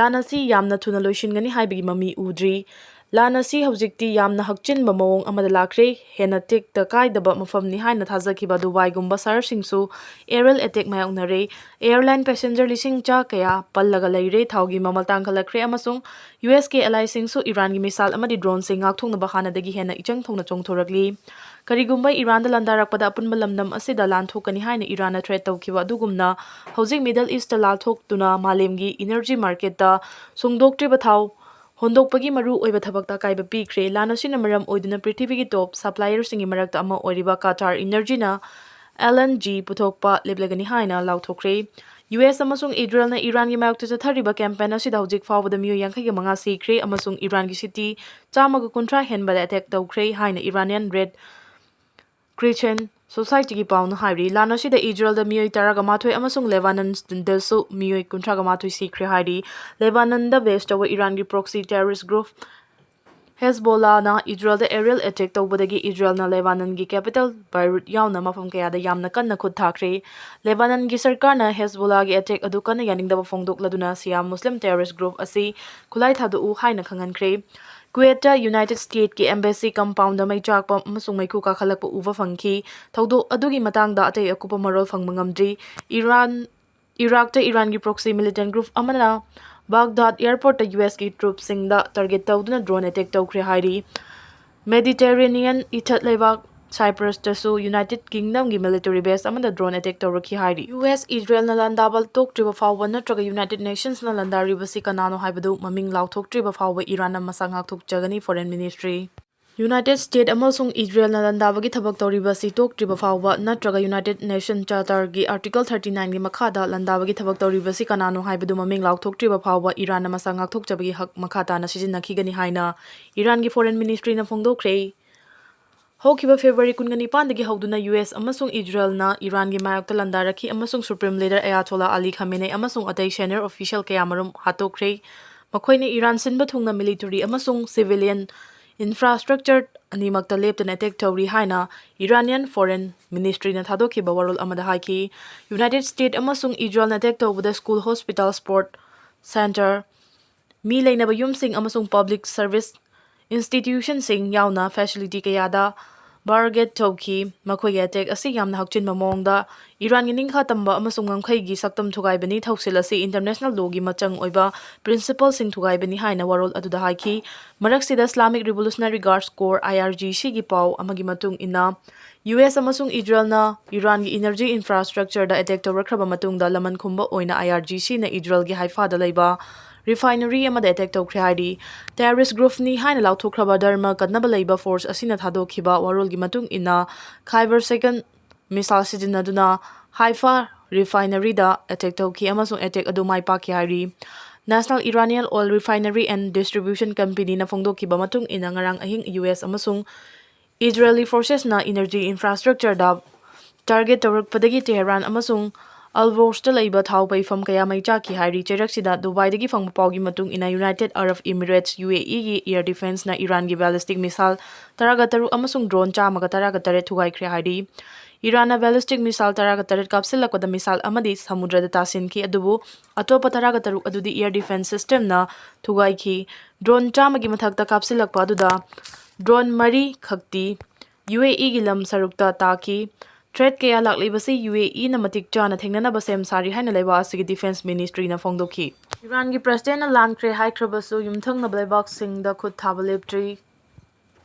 ꯂꯥꯟ ꯑꯁꯤ ꯌꯥꯝꯅ ꯊꯨꯅ ꯂꯣꯏꯁꯤꯟꯒꯅꯤ ꯍꯥꯏꯕꯒꯤ ꯃꯃꯤ ꯎꯗ꯭ꯔꯤ꯫ ꯂꯥꯟ ꯑꯁꯤ ꯍꯧꯖꯤꯛꯇꯤ ꯌꯥꯝꯅ ꯍꯛꯆꯤꯟꯕ ꯃꯑꯣꯡ ꯑꯃꯗ ꯂꯥꯛꯈ꯭ꯔꯦ꯫ ꯍꯦꯟꯅ ꯇꯦꯛꯇ ꯀꯥꯏꯗꯕ ꯃꯐꯝꯅꯤ ꯍꯥꯏꯅ ꯊꯥꯖꯈꯤꯕ ꯗꯨꯕꯥꯏꯒꯨꯝꯕ ꯁꯍꯔꯁꯤꯡꯁꯨ ꯑꯦꯔꯤꯌꯦꯜ ꯑꯦꯇꯦꯛ ꯃꯥꯌꯣꯛꯅꯔꯦ꯫ ꯑꯦꯌꯔꯂꯥꯏꯟ ꯄꯦꯁꯦꯟꯖꯔ ꯂꯤꯁꯤꯡ ꯆꯥ ꯀꯌꯥ ꯄꯜꯂꯒ ꯂꯩꯔꯦ꯫ ꯊꯥꯎꯒꯤ ꯃꯃꯜ ꯇꯥꯡꯈꯠꯂꯛꯈ꯭ꯔꯦ ꯑꯃꯁꯨꯡ ꯌꯨ ꯑꯦꯁꯀꯤ ꯑꯦꯂꯥꯏꯁꯤꯡꯁꯨ ꯏꯔꯥꯟꯒꯤ ꯃꯤꯁꯥꯏꯜ ꯑꯃꯗꯤ ꯗ꯭ꯔꯣꯟꯁꯤꯡ ꯉꯥꯛꯊꯣꯛꯅꯕ ꯍꯥꯟꯅꯗꯒꯤ ꯍꯦꯟꯅ ꯏꯆꯪ ꯊꯧꯅ ꯆꯣꯡꯊꯣꯔꯛꯂꯤ꯫ ꯀꯔꯤꯒꯨꯝꯕ ꯏꯔꯥꯟꯗ ꯂꯥꯟꯗꯥꯔꯛꯄꯗ ꯑꯄꯨꯟꯕ ꯂꯝꯗꯝ ꯑꯁꯤꯗ ꯂꯥꯟ ꯊꯣꯛꯀꯅꯤ ꯍꯥꯏꯅ ꯏꯔꯥꯟꯅ ꯊ꯭ꯔꯦꯠ ꯇꯧꯈꯤꯕ ꯑꯗꯨꯒꯨꯝꯅ ꯍꯧꯖꯤꯛ ꯃꯤꯗꯜ ꯏꯁꯇ ꯂꯥꯟ ꯊꯣꯛꯇꯨꯅ ꯃꯥꯂꯦꯝꯒꯤ ꯏꯅꯔꯖꯤ ꯃꯥꯔꯀꯦꯠꯇ ꯁꯨꯡꯗꯣꯛꯇ꯭ꯔꯤꯕ ꯊꯥꯎ ꯍꯣꯟꯗꯣꯛꯄꯒꯤ ꯃꯔꯨ ꯑꯣꯏꯕ ꯊꯕꯛꯇ ꯑꯀꯥꯏꯕ ꯄꯤꯈ꯭ꯔꯦ꯫ ꯂꯥꯟ ꯑꯁꯤꯅ ꯃꯔꯝ ꯑꯣꯏꯗꯨꯅ ꯄ꯭ꯔꯤꯊꯤꯕꯤꯒꯤ ꯇꯣꯞ ꯁꯄ꯭ꯂꯥꯏꯌꯔꯁꯤꯡꯒꯤ ꯃꯔꯛꯇ ꯑꯃ ꯑꯣꯏꯔꯤꯕ ꯀꯇꯥꯔ ꯏꯅꯔꯖꯤꯅ ꯑꯦꯜ ꯑꯦꯟ ꯖꯤ ꯄꯨꯊꯣꯛꯄ ꯂꯦꯞꯂꯒꯅꯤ ꯍꯥꯏꯅ ꯂꯥꯎꯊꯣꯛꯈ꯭ꯔꯦ꯫ ꯌꯨ ꯑꯦꯁ ꯑꯃꯁꯨꯡ ꯏꯖꯔꯦꯜꯅ ꯏꯔꯥꯟꯒꯤ ꯃꯥꯌꯣꯛꯇ ꯆꯠꯊꯔꯤꯕ ꯀꯦꯝꯄꯦꯟ ꯑꯁꯤꯗ ꯍꯧꯖꯤꯛ ꯐꯥꯎꯕꯗ ꯃꯤꯑꯣꯏ ꯌꯥꯡꯈꯩꯒ ꯃꯉꯥ ꯁꯤꯈ꯭ꯔꯦ ꯑꯃꯁꯨꯡ ꯏꯔꯥꯟꯒꯤ ꯁꯤꯇꯤ ꯆꯥꯝꯃꯒ ꯀꯨꯟꯊ꯭ꯔꯥ ꯍꯦꯟꯕꯗ ꯑꯦꯇꯦꯛ ꯇꯧꯈ꯭ꯔꯦ ꯍꯥꯏꯅ ꯏꯔꯥꯅꯤꯌꯟ ꯔꯦꯗ ꯀ꯭ꯔꯤꯁꯦꯟ ꯁꯣꯁꯥꯏꯇꯤꯒꯤ ꯄꯥꯎꯅ ꯍꯥꯏꯔꯤ꯫ ꯂꯥꯟ ꯑꯁꯤꯗ ꯏꯖꯔꯦꯜꯗ ꯃꯤꯑꯣꯏ ꯇꯔꯥꯒ ꯃꯥꯊꯣꯏ ꯑꯃꯁꯨꯡ ꯂꯦꯕꯥꯅꯟꯗꯁꯨ ꯃꯤꯑꯣꯏ ꯀꯨꯟꯊ꯭ꯔꯥꯒ ꯃꯥꯊꯣꯏ ꯁꯤꯈ꯭ꯔꯦ ꯍꯥꯏꯔꯤ꯫ ꯂꯦꯕꯥꯅꯟꯗ ꯕꯦꯁ ꯇꯧꯕ ꯏꯔꯥꯟꯒꯤ ꯄ꯭ꯔꯣꯛꯁꯤ ꯇꯦꯔꯣꯔꯤꯁ ꯒ꯭ꯔꯨꯞ ꯍꯦꯖꯕꯣꯂꯥꯅ ꯏꯖꯔꯦꯜꯗ ꯑꯦꯔꯤꯌꯦꯜ ꯑꯦꯇꯦꯛ ꯇꯧꯕꯗꯒꯤ ꯏꯖꯔꯦꯜꯅ ꯂꯦꯕꯥꯅꯟꯒꯤ ꯀꯦꯄꯤꯇꯜ ꯕꯩꯔꯨꯠ ꯌꯥꯎꯅ ꯃꯐꯝ ꯀꯌꯥꯗ ꯌꯥꯝꯅ ꯀꯟꯅ ꯈꯨꯠ ꯊꯥꯈ꯭ꯔꯦ꯫ ꯂꯦꯕꯥꯅꯟꯒꯤ ꯁꯔꯀꯥꯔꯅ ꯍꯦꯖꯕꯣꯂꯥꯒꯤ ꯑꯦꯇꯦꯛ ꯑꯗꯨ ꯀꯟꯅ ꯌꯥꯅꯤꯡꯗꯕ ꯐꯣꯡꯗꯣꯛꯂꯗꯨꯅ ꯁꯤꯌꯥ ꯃꯨꯁꯂꯤꯝ ꯇꯦꯔꯣꯔꯤꯁ ꯒ꯭ꯔꯨꯞ ꯑꯁꯤ ꯈꯨꯠꯂꯥꯏ ꯊꯥꯗꯣꯛꯎ ꯍꯥꯏꯅ ꯈꯪꯍꯟꯈ꯭ꯔꯦ꯫ ꯀꯨꯋꯦꯠꯇ ꯌꯨꯅꯥꯏꯇꯦꯗ ꯁ꯭ꯇꯦꯠꯀꯤ ꯑꯦꯝꯕꯦꯁꯤ ꯀꯝꯄꯥꯎꯟꯗ ꯃꯩ ꯆꯥꯛꯄ ꯑꯃꯁꯨꯡ ꯃꯩꯈꯨ ꯀꯥꯈꯠꯂꯛꯄ ꯎꯕ ꯐꯪꯈꯤ꯫ ꯊꯧꯗꯣꯛ ꯑꯗꯨꯒꯤ ꯃꯇꯥꯡꯗ ꯑꯇꯩ ꯑꯀꯨꯞꯄ ꯃꯔꯣꯜ ꯐꯪꯕ ꯉꯝꯗ꯭ꯔꯤ꯫ ꯏꯔꯥꯟ ꯏꯔꯥꯛꯇ ꯏꯔꯥꯟꯒꯤ ꯄ꯭ꯔꯣꯛꯁꯤ ꯃꯤꯂꯤꯇꯦꯟ ꯒ꯭ꯔꯨꯞ ꯑꯃꯅ ꯕꯥꯒꯗꯥꯗ ꯑꯦꯌꯔꯄꯣꯔꯠꯇ ꯌꯨ ꯑꯦꯁꯀꯤ ꯇ꯭ꯔꯨꯞꯁꯤꯡꯗ ꯇꯥꯔꯒꯦꯠ ꯇꯧꯗꯨꯅ ꯗ꯭ꯔꯣꯟ ꯑꯦꯇꯦꯛ ꯇꯧꯈ꯭ꯔꯦ ꯍꯥꯏꯔꯤ꯫ Mediterranean ꯏꯊꯠ ꯂꯩꯕꯥꯛ Cyprus ꯇꯁꯨ United Kingdom ꯒꯤ military base ꯑꯃꯗ drone attack ꯇꯧꯔꯛꯈꯤ ꯍꯥꯏꯔꯤ꯫ ꯌꯨ ꯑꯦꯁ ꯏꯖꯔꯦꯜꯅ ꯂꯥꯟꯗꯥꯕ ꯇꯣꯛꯇ꯭ꯔꯤꯕ ꯐꯥꯎꯕ ꯅꯠꯇ꯭ꯔꯒ United Nations ꯅ ꯂꯥꯟꯗꯥꯔꯤꯕꯁꯤ ꯀꯅꯥꯅꯣ ꯍꯥꯏꯕꯗꯨ ꯃꯃꯤꯡ ꯂꯥꯎꯊꯣꯛꯇ꯭ꯔꯤꯕ ꯐꯥꯎꯕ ꯏꯔꯥꯟꯅ ꯃꯁꯥ ꯉꯥꯛꯊꯣꯛꯆꯒꯅꯤ, Foreign Ministry꯫ United States ꯑꯃꯁꯨꯡ ꯏꯖꯔꯦꯜꯅ ꯂꯥꯟꯗꯥꯕꯒꯤ ꯊꯕꯛ ꯇꯧꯔꯤꯕꯁꯤ ꯇꯣꯛꯇ꯭ꯔꯤꯕ ꯐꯥꯎꯕ ꯅꯠꯇ꯭ꯔꯒ United Nation Charter ꯒꯤ Article thirty nine ꯒꯤ ꯃꯈꯥꯗ ꯂꯥꯟꯗꯥꯕꯒꯤ ꯊꯕꯛ ꯇꯧꯔꯤꯕꯁꯤ ꯀꯅꯥꯅꯣ ꯍꯥꯏꯕꯗꯨ ꯃꯃꯤꯡ ꯂꯥꯎꯊꯣꯛꯇ꯭ꯔꯤꯕ ꯐꯥꯎꯕ ꯏꯔꯥꯟꯅ ꯃꯁꯥ ꯉꯥꯛꯊꯣꯛꯆꯕꯒꯤ ꯍꯛ ꯃꯈꯥ ꯇꯥꯅ ꯁꯤꯖꯤꯟꯅꯈꯤꯒꯅꯤ ꯍꯥꯏꯅ ꯏꯔꯥꯟꯒꯤ Foreign Ministry ꯅ ꯐꯣꯡꯗꯣꯛꯈ꯭ꯔꯦ꯫ ꯍꯧꯈꯤꯕ February ꯀꯨꯟꯒ ꯅꯤꯄꯥꯟꯗꯒꯤ ꯍꯧꯗꯨꯅ ꯌꯨ ꯑꯦꯁ ꯑꯃꯁꯨꯡ ꯏꯖꯔꯦꯜꯅ ꯏꯔꯥꯟꯒꯤ ꯃꯥꯌꯣꯛꯇ ꯂꯥꯟꯗꯥꯔꯛꯈꯤ ꯑꯃꯁꯨꯡ Supreme Leader Ayatollah Ali Khamenei ꯑꯃꯁꯨꯡ ꯑꯇꯩ senior official ꯀꯌꯥ ꯃꯔꯨꯝ ꯍꯥꯠꯇꯣꯛꯈ꯭ꯔꯦ꯫ ꯃꯈꯣꯏꯅ ꯏꯔꯥꯟ ꯁꯤꯟꯕ ꯊꯨꯡꯅ military ꯑꯃꯁꯨꯡ civilian infrastructure ꯑꯅꯤꯃꯛꯇ ꯂꯦꯞꯇꯅ attack ꯇꯧꯔꯤ ꯍꯥꯏꯅ Iranian Foreign Ministry ꯅ ꯊꯥꯗꯣꯛꯈꯤꯕ ꯋꯥꯔꯣꯜ ꯑꯃꯗ ꯍꯥꯏꯈꯤ꯫ United States ꯑꯃꯁꯨꯡ ꯏꯖꯔꯦꯜꯅ attack ꯇꯧꯕꯗ school, hospital, sport center, ꯃꯤ ꯂꯩꯅꯕ ꯌꯨꯝꯁꯤꯡ ꯑꯃꯁꯨꯡ public service institution ꯁꯤꯡ ꯌꯥꯎꯅ facility ꯀꯌꯥꯗ barricade ꯇꯧꯈꯤ꯫ ꯃꯈꯣꯏꯒꯤ attack ꯑꯁꯤ ꯌꯥꯝꯅ ꯍꯛꯆꯤꯟꯕ ꯃꯑꯣꯡꯗ ꯏꯔꯥꯟꯒꯤ ꯅꯤꯡꯈꯥ ꯇꯝꯕ ꯑꯃꯁꯨꯡ ꯉꯝꯈꯩꯒꯤ ꯁꯛꯇꯝ ꯊꯨꯒꯥꯏꯕꯅꯤ꯫ ꯊꯧꯁꯤꯜ ꯑꯁꯤ international law ꯒꯤ ꯃꯆꯪ ꯑꯣꯏꯕ principle ꯁꯤꯡ ꯊꯨꯒꯥꯏꯕꯅꯤ ꯍꯥꯏꯅ ꯋꯥꯔꯣꯜ ꯑꯗꯨꯗ ꯍꯥꯏꯈꯤ꯫ ꯃꯔꯛꯁꯤꯗ Islamic Revolutionary Guards Corps, I R G C ꯒꯤ ꯄꯥꯎ ꯑꯃꯒꯤ ꯃꯇꯨꯡ ꯏꯟꯅ, ꯌꯨ ꯑꯦꯁ ꯑꯃꯁꯨꯡ ꯏꯖꯔꯦꯜꯅ ꯏꯔꯥꯟꯒꯤ energy infrastructure ꯗ attack ꯇꯧꯔꯛꯈ꯭ꯔꯕ ꯃꯇꯨꯡꯗ, ꯂꯃꯟ ꯈꯨꯝꯕ ꯑꯣꯏꯅ I R G C ꯅ ꯏꯖꯔꯦꯜꯒꯤ ꯍꯥꯏꯐꯥꯗ ꯂꯩꯕ refinery ꯑꯃꯗ attack ꯇꯧꯈ꯭ꯔꯦ ꯍꯥꯏꯔꯤ꯫ Terrorist group ꯅꯤ ꯍꯥꯏꯅ ꯂꯥꯎꯊꯣꯛꯈ꯭ꯔꯕ ꯙꯔꯃ ꯀꯟꯅꯕ ꯂꯩꯕ force ꯑꯁꯤꯅ ꯊꯥꯗꯣꯛꯈꯤꯕ ꯋꯥꯔꯣꯜꯒꯤ ꯃꯇꯨꯡ ꯏꯟꯅ, Khyber Second missile ꯁꯤꯖꯤꯟꯅꯗꯨꯅ ꯍꯥꯏꯐꯥ refinery ꯗ attack ꯇꯧꯈꯤ ꯑꯃꯁꯨꯡ attack ꯑꯗꯨ ꯃꯥꯏ ꯄꯥꯛꯈꯤ ꯍꯥꯏꯔꯤ꯫ National Iranian Oil Refinery and Distribution Company ꯅ ꯐꯣꯡꯗꯣꯛꯈꯤꯕ ꯃꯇꯨꯡ ꯏꯟꯅ, ꯉꯔꯥꯡ ꯑꯍꯤꯡ ꯌꯨ ꯑꯦꯁ ꯑꯃꯁꯨꯡ Israeli forces ꯅ energy infrastructure ꯗ target ꯇꯧꯔꯛꯄꯗꯒꯤ ꯇꯦꯍꯔꯥꯟ ꯑꯃꯁꯨꯡ ꯑꯜꯕꯣꯔꯁꯇ ꯂꯩꯕ ꯊꯥꯎ ꯄꯩꯐꯝ ꯀꯌꯥ ꯃꯩ ꯆꯥꯛꯈꯤ ꯍꯥꯏꯔꯤ꯫ ꯆꯩꯔꯛꯁꯤꯗ ꯗꯨꯕꯥꯏꯗꯒꯤ ꯐꯪꯕ ꯄꯥꯎꯒꯤ ꯃꯇꯨꯡ ꯏꯟꯅ, United Arab Emirates, U A E ꯒꯤ air defence ꯅ ꯏꯔꯥꯟꯒꯤ ballistic missile ꯇꯔꯥꯒ ꯇꯔꯨꯛ ꯑꯃꯁꯨꯡ drone ꯆꯥꯝꯃꯒ ꯇꯔꯥꯒ ꯇꯔꯦꯠ ꯊꯨꯒꯥꯏꯈ꯭ꯔꯦ ꯍꯥꯏꯔꯤ꯫ ꯏꯔꯥꯟꯅ ballistic missile ꯇꯔꯥꯒ ꯇꯔꯦꯠ ꯀꯥꯞꯁꯤꯜꯂꯛꯄꯗ missile ꯑꯃꯗꯤ ꯁꯃꯨꯗ꯭ꯔꯗ ꯇꯥꯁꯤꯟꯈꯤ, ꯑꯗꯨꯕꯨ ꯑꯇꯣꯞꯄ ꯇꯔꯥꯒ ꯇꯔꯨꯛ ꯑꯗꯨꯗꯤ air defence system ꯅ ꯊꯨꯒꯥꯏꯈꯤ꯫ Drone ꯆꯥꯝꯃꯒꯤ ꯃꯊꯛꯇ ꯀꯥꯞꯁꯤꯜꯂꯛꯄ ꯑꯗꯨꯗ drone ꯃꯔꯤ ꯈꯛꯇꯤ ꯌꯨ ꯑꯦ ꯏꯒꯤ ꯂꯝ ꯁꯔꯨꯛꯇ ꯇꯥꯈꯤ꯫ Threat ꯀꯌꯥ ꯂꯥꯛꯂꯤꯕꯁꯤ ꯌꯨ ꯑꯦ ꯏꯅ ꯃꯇꯤꯛ ꯆꯥꯅ ꯊꯦꯡꯅꯅꯕ ꯁꯦꯝ ꯁꯥꯔꯤ ꯍꯥꯏꯅ ꯂꯩꯕꯥꯛ ꯑꯁꯤꯒꯤ defence ministry ꯅ ꯐꯣꯡꯗꯣꯛꯈꯤ꯫ ꯏꯔꯥꯟꯒꯤ president ꯅ ꯂꯥꯟꯈ꯭ꯔꯦ ꯍꯥꯏꯈ꯭ꯔꯕꯁꯨ, ꯌꯨꯝꯊꯪꯅꯕ ꯂꯩꯕꯥꯛꯁꯤꯡꯗ ꯈꯨꯠ ꯊꯥꯕ ꯂꯦꯞꯇ꯭ꯔꯤ꯫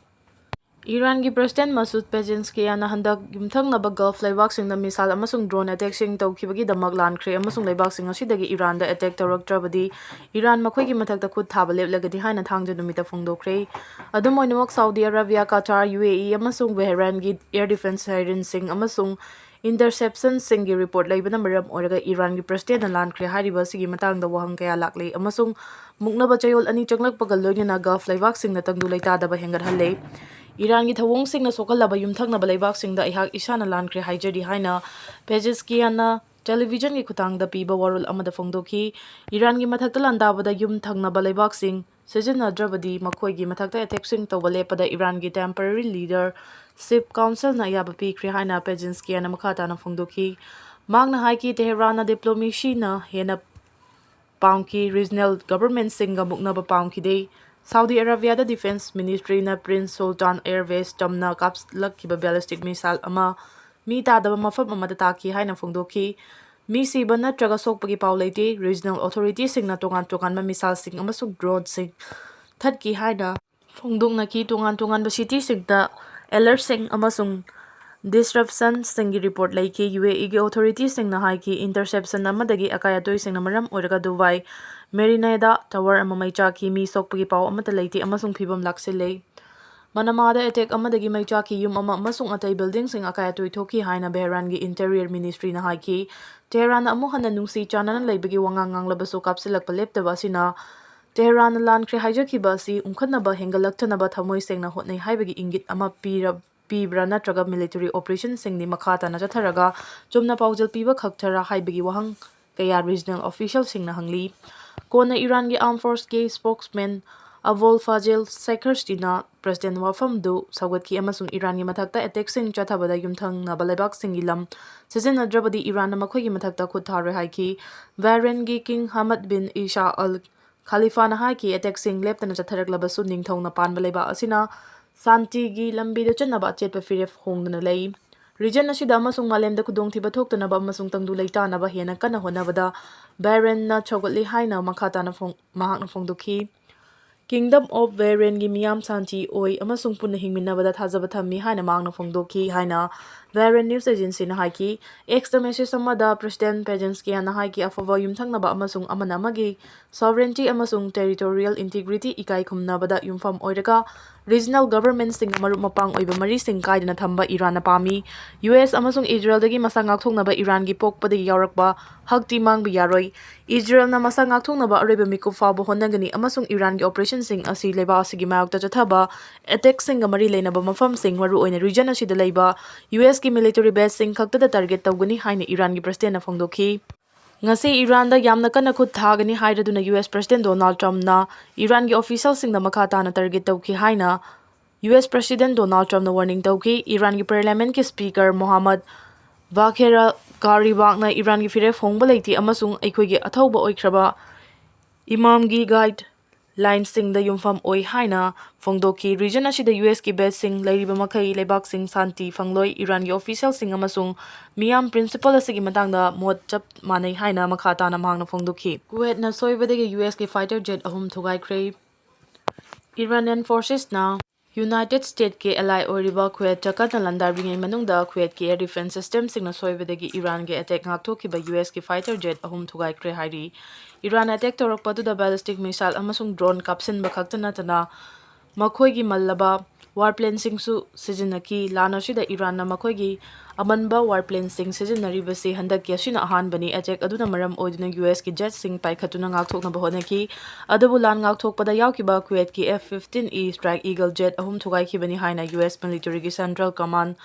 ꯏꯔꯥꯟꯒꯤ ꯄ꯭ꯔꯁꯤꯗꯦꯟ ꯃꯁꯨꯗ ꯄꯦꯖꯤꯟꯁꯀꯤꯌꯥꯅ ꯍꯟꯗꯛ ꯌꯨꯝꯊꯪꯅꯕ ꯒꯜꯐ ꯂꯩꯕꯥꯛꯁꯤꯡꯗ ꯃꯤꯁꯥꯏꯜ ꯑꯃꯁꯨꯡ ꯗ꯭ꯔꯣꯟ ꯑꯦꯇꯦꯛꯁꯤꯡ ꯇꯧꯈꯤꯕꯒꯤꯗꯃꯛ ꯂꯥꯟꯈ꯭ꯔꯦ ꯑꯃꯁꯨꯡ ꯂꯩꯕꯥꯛꯁꯤꯡ ꯑꯁꯤꯗꯒꯤ ꯏꯔꯥꯟꯗ ꯑꯦꯇꯦꯛ ꯇꯧꯔꯛꯇ꯭ꯔꯕꯗꯤ ꯏꯔꯥꯟ ꯃꯈꯣꯏꯒꯤ ꯃꯊꯛꯇ ꯈꯨꯠ ꯊꯥꯕ ꯂꯦꯞꯂꯒꯅꯤ ꯍꯥꯏꯅ ꯊꯥꯡꯖ ꯅꯨꯃꯤꯠꯇ ꯐꯣꯡꯗꯣꯛꯈ꯭ꯔꯦ꯫ ꯑꯗꯨꯝ ꯑꯣꯏꯅꯃꯛ, ꯁꯥꯎꯗꯤ ꯑꯔꯥꯕꯤꯌꯥ, ꯀꯇꯥꯔ, ꯌꯨ ꯑꯦ ꯏ ꯑꯃꯁꯨꯡ ꯕꯍꯔꯥꯏꯟꯒꯤ ꯑꯦꯌꯔ ꯗꯤꯐꯦꯟꯁ ꯁꯥꯏꯔꯟꯁꯤꯡ ꯑꯃꯁꯨꯡ ꯏꯟꯇꯔꯁꯦꯞꯁꯟꯁꯤꯡꯒꯤ ꯔꯤꯄꯣꯔꯠ ꯂꯩꯕꯅ ꯃꯔꯝ ꯑꯣꯏꯔꯒ ꯏꯔꯥꯟꯒꯤ ꯄ꯭ꯔꯁꯤꯗꯦꯟꯅ ꯂꯥꯟꯈ꯭ꯔꯦ ꯍꯥꯏꯔꯤꯕ ꯑꯁꯤꯒꯤ ꯃꯇꯥꯡꯗ ꯋꯥꯍꯪ ꯀꯌꯥ ꯂꯥꯛꯂꯤ ꯑꯃꯁꯨꯡ ꯃꯨꯛꯅꯕ ꯆꯌꯣꯜ ꯑꯅꯤ ꯆꯪꯂꯛꯄꯒ ꯂꯣꯏꯅꯅ ꯒꯜꯐ ꯂꯩꯕꯥꯛꯁꯤꯡꯅ ꯇꯪꯗꯨ ꯂꯩꯇꯥꯗꯕ ꯍꯦꯟꯒꯠꯍꯜꯂꯦ꯫ ꯏꯔꯥꯟꯒꯤ ꯊꯧꯑꯣꯡꯁꯤꯡꯅ ꯁꯣꯛꯍꯜꯂꯕ ꯌꯨꯝꯊꯪꯅꯕ ꯂꯩꯕꯥꯛꯁꯤꯡꯗ ꯑꯩꯍꯥꯛ ꯏꯁꯥꯅ ꯂꯥꯟꯈ꯭ꯔꯦ ꯍꯥꯏꯖꯔꯤ ꯍꯥꯏꯅ ꯄꯦꯖꯤꯁꯀꯤꯌꯥꯅ ꯇꯦꯂꯤꯚꯤꯖꯟꯒꯤ ꯈꯨꯠꯊꯥꯡꯗ ꯄꯤꯕ ꯋꯥꯔꯣꯜ ꯑꯃꯗ ꯐꯣꯡꯗꯣꯛꯈꯤ꯫ ꯏꯔꯥꯟꯒꯤ ꯃꯊꯛꯇ ꯂꯥꯟꯗꯥꯕꯗ ꯌꯨꯝ ꯊꯪꯅꯕ ꯂꯩꯕꯥꯛꯁꯤꯡ ꯁꯤꯖꯤꯟꯅꯗ꯭ꯔꯕꯗꯤ ꯃꯈꯣꯏꯒꯤ ꯃꯊꯛꯇ ꯑꯦꯇꯦꯛꯁꯤꯡ ꯇꯧꯕ ꯂꯦꯞꯄꯗ ꯏꯔꯥꯟꯒꯤ ꯇꯦꯝꯄꯔꯔꯤ ꯂꯤꯗꯔꯁꯤꯞ ꯀꯥꯎꯟꯁꯤꯜꯅ ꯑꯌꯥꯕ ꯄꯤꯈ꯭ꯔꯦ ꯍꯥꯏꯅ ꯄꯦꯖꯤꯟꯁꯀꯤꯌꯥꯅ ꯃꯈꯥ ꯇꯥꯅ ꯐꯣꯡꯗꯣꯛꯈꯤ꯫ ꯃꯍꯥꯛꯅ ꯍꯥꯏꯈꯤ, ꯇꯦꯍꯔꯥꯟꯅ ꯗꯤꯄ꯭ꯂꯣꯃꯦꯁꯤꯅ ꯍꯦꯟꯅ ꯄꯥꯝꯈꯤ, ꯔꯤꯖꯅꯦꯜ ꯒꯚꯔꯟꯃꯦꯟꯠꯁꯤꯡꯒ ꯃꯨꯛꯅꯕ ꯄꯥꯝꯈꯤꯗꯦ꯫ ꯁꯥꯎꯗꯤ ꯑꯔꯥꯕꯤꯌꯥꯗ ꯗꯤꯐꯦꯟꯁ ꯃꯤꯅꯤꯁꯇ꯭ꯔꯤꯅ ꯄ꯭ꯔꯤꯟꯁ ꯁꯨꯜꯇꯥꯟ ꯑꯦꯌꯔꯕꯦꯁ ꯇꯝꯅ ꯀꯥꯞꯂꯛꯈꯤꯕ ꯕꯦꯂꯤꯁꯇꯤꯛ ꯃꯤꯁꯥꯏꯜ ꯑꯃ ꯃꯤ ꯇꯥꯗꯕ ꯃꯐꯝ ꯑꯃꯗ ꯇꯥꯈꯤ ꯍꯥꯏꯅ ꯐꯣꯡꯗꯣꯛꯈꯤ꯫ ꯃꯤ ꯁꯤꯕ ꯅꯠꯇ꯭ꯔꯒ ꯁꯣꯛꯄꯒꯤ ꯄꯥꯎ ꯂꯩꯇꯦ꯫ ꯔꯤꯖꯅꯦꯜ ꯑꯣꯊꯣꯔꯤꯇꯤꯁꯤꯡꯅ ꯇꯣꯉꯥꯟ ꯇꯣꯉꯥꯟꯕ ꯃꯤꯁꯥꯏꯜꯁꯤꯡ ꯑꯃꯁꯨꯡ ꯗ꯭ꯔꯣꯟꯁꯤꯡ ꯊꯠꯈꯤ ꯍꯥꯏꯅ ꯐꯣꯡꯗꯣꯛꯅꯈꯤ꯫ ꯇꯣꯉꯥꯟ ꯇꯣꯉꯥꯟꯕ ꯁꯤꯇꯤꯁꯤꯡꯗ ꯑꯦꯂꯔꯠꯁꯤꯡ ꯑꯃꯁꯨꯡ ꯗꯤꯁꯔꯞꯁꯟꯁꯤꯡꯒꯤ ꯔꯤꯄꯣꯔꯠ ꯂꯩꯈꯤ꯫ ꯌꯨ ꯑꯦ ꯏꯒꯤ ꯑꯣꯊꯣꯔꯤꯇꯤꯁꯤꯡꯅ ꯍꯥꯏꯈꯤ, ꯏꯟꯇꯔꯁꯦꯞꯁꯟ ꯑꯃꯗꯒꯤ ꯑꯀꯥꯏ ꯑꯇꯣꯏꯁꯤꯡꯅ ꯃꯔꯝ ꯑꯣꯏꯔꯒ ꯗꯨꯕꯥꯏ ꯃꯦꯔꯤꯅꯥꯗ ꯇꯋꯔ ꯑꯃ ꯃꯩ ꯆꯥꯛꯈꯤ꯫ ꯃꯤ ꯁꯣꯛꯄꯒꯤ ꯄꯥꯎ ꯑꯃꯠꯇ ꯂꯩꯇꯦ ꯑꯃꯁꯨꯡ ꯐꯤꯕꯝ ꯂꯥꯛꯁꯤꯜꯂꯦ꯫ ꯃꯅꯃꯥꯗ ꯑꯦꯇꯦꯛ ꯑꯃꯗꯒꯤ ꯃꯩ ꯆꯥꯛꯈꯤ, ꯌꯨꯝ ꯑꯃ ꯑꯃꯁꯨꯡ ꯑꯇꯩ ꯕꯤꯜꯗꯤꯡꯁꯤꯡ ꯑꯀꯥꯏ ꯑꯇꯣꯏ ꯊꯣꯛꯈꯤ ꯍꯥꯏꯅ ꯕꯦꯍꯔꯥꯟꯒꯤ ꯏꯟꯇꯤꯔꯤꯌꯔ ꯃꯤꯅꯤꯁꯇ꯭ꯔꯤꯅ ꯍꯥꯏꯈꯤ꯫ ꯇꯦꯍꯔꯥꯟꯅ ꯑꯃꯨꯛ ꯍꯟꯅ ꯅꯨꯡꯁꯤ ꯆꯥꯟꯅꯅ ꯂꯩꯕꯒꯤ ꯋꯥꯉꯥꯡ ꯉꯥꯡꯂꯕꯁꯨ ꯀꯥꯞꯁꯤꯜꯂꯛꯄ ꯂꯦꯞꯇꯕ ꯑꯁꯤꯅ ꯇꯦꯍꯔꯥꯟꯅ ꯂꯥꯟꯈ꯭ꯔꯦ ꯍꯥꯏꯖꯈꯤꯕ ꯑꯁꯤ ꯎꯪꯈꯠꯅꯕ ꯍꯦꯟꯒꯠꯂꯛꯇꯅꯕ ꯊꯃꯣꯏ ꯁꯦꯡꯅ ꯍꯣꯠꯅꯩ ꯍꯥꯏꯕꯒꯤ ꯏꯪꯒꯤꯠ ꯑꯃ ꯄꯤꯔ-, ꯄꯤꯕ꯭ꯔꯥ ꯅꯠꯇ꯭ꯔꯒ ꯃꯤꯂꯤꯇꯔꯤ ꯑꯣꯄꯔꯦꯁꯟꯁꯤꯡꯗꯤ ꯃꯈꯥ ꯇꯥꯅ ꯆꯠꯊꯔꯒ ꯆꯨꯝꯅ ꯄꯥꯎꯖꯦꯜ ꯄꯤꯕ ꯈꯛꯇꯔꯥ ꯍꯥꯏꯕꯒꯤ ꯋꯥꯍꯪ ꯀꯌꯥ ꯔꯤꯖꯅꯦꯜ ꯑꯣꯐꯤꯁꯤꯌꯦꯜꯁꯤꯡꯅ ꯍꯪꯂꯤ꯫ ꯀꯣꯟꯅ ꯏꯔꯥꯟꯒꯤ ꯑꯥꯔꯝ ꯐꯣꯔꯁꯀꯤ ꯁ꯭ꯄꯣꯛꯁꯃꯦꯟ ꯑꯕꯣꯜ ꯐꯥꯖꯦꯜ ꯁꯦꯈꯔꯁꯇꯤꯅ ꯄ꯭ꯔꯁꯤꯗꯦꯟ ꯋꯥꯐꯝꯗꯨ ꯁꯧꯒꯠꯈꯤ ꯑꯃꯁꯨꯡ ꯏꯔꯥꯟꯒꯤ ꯃꯊꯛꯇ ꯑꯦꯇꯦꯛꯁꯤꯡ ꯆꯠꯊꯕꯗ ꯌꯨꯝꯊꯪꯅꯕ ꯂꯩꯕꯥꯛꯁꯤꯡꯒꯤ ꯂꯝ ꯁꯤꯖꯤꯟꯅꯗ꯭ꯔꯕꯗꯤ ꯏꯔꯥꯟꯅ ꯃꯈꯣꯏꯒꯤ ꯃꯊꯛꯇ ꯈꯨꯠ ꯊꯥꯔꯣꯏ ꯍꯥꯏꯈꯤ꯫ ꯕꯍꯔꯦꯟꯒꯤ ꯀꯤꯡ ꯍꯃꯗ ꯕꯤꯟ ꯏꯁꯥ ꯑꯜ ꯈꯥꯂꯤꯐꯥꯅ ꯍꯥꯏꯈꯤ, ꯑꯦꯇꯦꯛꯁꯤꯡ ꯂꯦꯞꯇꯅ ꯆꯠꯊꯔꯛꯂꯕꯁꯨ ꯅꯤꯡꯊꯧꯅ ꯄꯥꯟꯕ ꯂꯩꯕꯥꯛ ꯑꯁꯤꯅ ꯁꯥꯟꯇꯤꯒꯤ ꯂꯝꯕꯤꯗ ꯆꯠꯅꯕ ꯑꯆꯦꯠꯄ ꯐꯤꯔꯦꯞ ꯍꯣꯡꯗꯅ ꯂꯩ꯫ ꯔꯤꯖꯟ ꯑꯁꯤꯗ ꯑꯃꯁꯨꯡ ꯃꯥꯂꯦꯝꯗ ꯈꯨꯗꯣꯡꯊꯤꯕ ꯊꯣꯛꯇꯅꯕ ꯑꯃꯁꯨꯡ ꯇꯪꯗꯨ ꯂꯩꯇꯥꯅꯕ ꯍꯦꯟꯅ ꯀꯟꯅ ꯍꯣꯠꯅꯕꯗ ꯕꯍꯔꯦꯟꯅ ꯁꯧꯒꯠꯂꯤ ꯍꯥꯏꯅ ꯃꯈꯥ ꯇꯥꯅ ꯐꯣꯡ-, ꯃꯍꯥꯛꯅ ꯐꯣꯡꯗꯣꯛꯈꯤ꯫ Kingdom of Bahrainꯒꯤ ꯃꯤꯌꯥꯝ ꯁꯥꯟꯇꯤ ꯑꯣꯏ ꯑꯃꯁꯨꯡ ꯄꯨꯟꯅ ꯍꯤꯡꯃꯤꯟꯅꯕꯗ ꯊꯥꯖꯕ ꯊꯝꯃꯤ ꯍꯥꯏꯅ ꯃꯍꯥꯛꯅ ꯐꯣꯡꯗꯣꯛꯈꯤ ꯍꯥꯏꯅ Bahrain News Agencyꯅ ꯍꯥꯏꯈꯤ꯫ Xꯇ message ꯑꯃꯗ President Pezeshkianꯅ ꯍꯥꯏꯈꯤ, "ꯑꯐꯕ ꯌꯨꯝꯊꯪꯅꯕ ꯑꯃꯁꯨꯡ ꯑꯃꯅ ꯑꯃꯒꯤ sovereignty ꯑꯃꯁꯨꯡ territorial integrity ꯏꯀꯥꯏ ꯈꯨꯝꯅꯕꯗ ꯌꯨꯝꯐꯝ ꯑꯣꯏꯔꯒ regional governmentꯁꯤꯡꯒ ꯃꯔꯨꯞ ꯃꯄꯥꯡ ꯑꯣꯏꯕ ꯃꯔꯤꯁꯤꯡ ꯀꯥꯏꯗꯅ ꯊꯝꯕ ꯏꯔꯥꯟꯅ ꯄꯥꯝꯃꯤ꯫ ꯌꯨ ꯑꯦꯁ ꯑꯃꯁꯨꯡ ꯏꯖꯔꯦꯜꯗꯒꯤ ꯃꯁꯥ ꯉꯥꯛꯊꯣꯛꯅꯕ ꯏꯔꯥꯟꯒꯤ ꯄꯣꯛꯄꯗꯒꯤ ꯌꯥꯎꯔꯛꯄ ꯍꯛꯇꯤ ꯃꯥꯡꯕ ꯌꯥꯔꯣꯏ꯫ ꯏꯖꯔꯦꯜꯅ ꯃꯁꯥ ꯉꯥꯛꯊꯣꯛꯅꯕ ꯑꯔꯣꯏꯕ ꯃꯤꯀꯨꯞ ꯐꯥꯎꯕ ꯍꯣꯠꯅꯒꯅꯤ ꯑꯃꯁꯨꯡ ꯏꯔꯥꯟꯒꯤ operationꯁꯤꯡ ꯑꯁꯤ ꯂꯩꯕꯥꯛ ꯑꯁꯤꯒꯤ ꯃꯥꯌꯣꯛꯇ ꯆꯠꯊꯕ attackꯁꯤꯡꯒ ꯃꯔꯤ ꯂꯩꯅꯕ ꯃꯐꯝꯁꯤꯡ, ꯃꯔꯨꯑꯣꯏꯅ region ꯑꯁꯤꯗ ꯂꯩꯕ ꯌꯨ ꯑꯦꯁꯀꯤ military baseꯁꯤꯡ ꯈꯛꯇꯗ target ꯇꯧꯒꯅꯤ" ꯍꯥꯏꯅ ꯏꯔꯥꯟꯒꯤ Presidentꯅ ꯐꯣꯡꯗꯣꯛꯈꯤ꯫ ꯉꯁꯤ ꯏꯔꯥꯟꯗ ꯌꯥꯝꯅ ꯀꯟꯅ ꯈꯨꯠ ꯊꯥꯒꯅꯤ ꯍꯥꯏꯔꯗꯨꯅ ꯌꯨ ꯑꯦꯁ President Donald Trumpꯅ ꯏꯔꯥꯟꯒꯤ officialꯁꯤꯡꯗ ꯃꯈꯥ ꯇꯥꯅ target ꯇꯧꯈꯤ ꯍꯥꯏꯅ ꯌꯨ ꯑꯦꯁ President Donald Trumpꯅ warning ꯇꯧꯈꯤ꯫ ꯏꯔꯥꯟꯒꯤ parliamentꯀꯤ speaker Mohammad Bagher Gharibafꯅ ꯏꯔꯥꯟꯒꯤ ꯐꯤꯔꯦꯞ ꯍꯣꯡꯕ ꯂꯩꯇꯦ ꯑꯃꯁꯨꯡ ꯑꯩꯈꯣꯏꯒꯤ ꯑꯊꯧꯕ ꯑꯣꯏꯈ꯭ꯔꯕ ꯏꯃꯥꯝꯒꯤ guidelinesꯁꯤꯡꯗ ꯌꯨꯝꯐꯝ ꯑꯣꯏ ꯍꯥꯏꯅ ꯐꯣꯡꯗꯣꯛꯈꯤ꯫ Region ꯑꯁꯤꯗ ꯌꯨ ꯑꯦꯁꯀꯤ baseꯁꯤꯡ ꯂꯩꯔꯤꯕ ꯃꯈꯩ ꯂꯩꯕꯥꯛꯁꯤꯡ ꯁꯥꯟꯇꯤ ꯐꯪꯂꯣꯏ꯫ ꯏꯔꯥꯟꯒꯤ officialꯁꯤꯡ ꯑꯃꯁꯨꯡ ꯃꯤꯌꯥꯝ principle ꯑꯁꯤꯒꯤ ꯃꯇꯥꯡꯗ ꯃꯣꯠ ꯆꯞ ꯃꯥꯟꯅꯩ ꯍꯥꯏꯅ ꯃꯈꯥ ꯇꯥꯅ ꯃꯍꯥꯛꯅ ꯐꯣꯡꯗꯣꯛꯈꯤ꯫ ꯀꯨꯋꯦꯠꯅ ꯁꯣꯏꯕꯗꯒꯤ ꯌꯨ ꯑꯦꯁꯀꯤ fighter jet ꯑꯍꯨꯝ ꯊꯨꯒꯥꯏꯈ꯭ꯔꯦ꯫ Iranian forcesꯅ United Statesꯀꯤ ally ꯑꯣꯏꯔꯤꯕ ꯀꯨꯋꯦꯠꯇ ꯀꯟꯅ ꯂꯥꯟꯗꯥꯔꯤꯉꯩ ꯃꯅꯨꯡꯗ ꯀꯨꯋꯦꯠꯀꯤ air defence systemꯁꯤꯡꯅ ꯁꯣꯏꯕꯗꯒꯤ ꯏꯔꯥꯟꯒꯤ attack ꯉꯥꯛꯊꯣꯛꯈꯤꯕ ꯌꯨ ꯑꯦꯁꯀꯤ fighter jet ꯑꯍꯨꯝ ꯊꯨꯒꯥꯏꯈ꯭ꯔꯦ ꯍꯥꯏꯔꯤ꯫ ꯏꯔꯥꯟ attack ꯇꯧꯔꯛꯄ ꯑꯗꯨꯗ ballistic missile ꯑꯃꯁꯨꯡ drone ꯀꯥꯞꯁꯤꯟꯕ ꯈꯛꯇ ꯅꯠꯇꯅ ꯃꯈꯣꯏꯒꯤ ꯃꯜꯂꯕ warplaneꯁꯤꯡꯁꯨ ꯁꯤꯖꯤꯟꯅꯈꯤ꯫ ꯂꯥꯟ ꯑꯁꯤꯗ ꯏꯔꯥꯟꯅ ꯃꯈꯣꯏꯒꯤ ꯑꯃꯟꯕ warplaneꯁꯤꯡ ꯁꯤꯖꯤꯟꯅꯔꯤꯕꯁꯤ ꯍꯟꯗꯛꯀꯤ ꯑꯁꯤꯅ ꯑꯍꯥꯟꯕꯅꯤ꯫ Attack ꯑꯗꯨꯅ ꯃꯔꯝ ꯑꯣꯏꯗꯨꯅ ꯌꯨ ꯑꯦꯁꯀꯤ jetꯁꯤꯡ ꯄꯥꯏꯈꯠꯇꯨꯅ ꯉꯥꯛꯊꯣꯛꯅꯕ ꯍꯣꯠꯅꯈꯤ꯫ ꯑꯗꯨꯕꯨ ꯂꯥꯟ ꯉꯥꯛꯊꯣꯛꯄꯗ ꯌꯥꯎꯈꯤꯕ ꯀꯨꯋꯦꯠꯀꯤ F fifteen E Strike Eagle jet ꯑꯍꯨꯝ ꯊꯨꯒꯥꯏꯈꯤꯕꯅꯤ ꯍꯥꯏꯅ ꯌꯨ ꯑꯦꯁ militaryꯒꯤ Central Command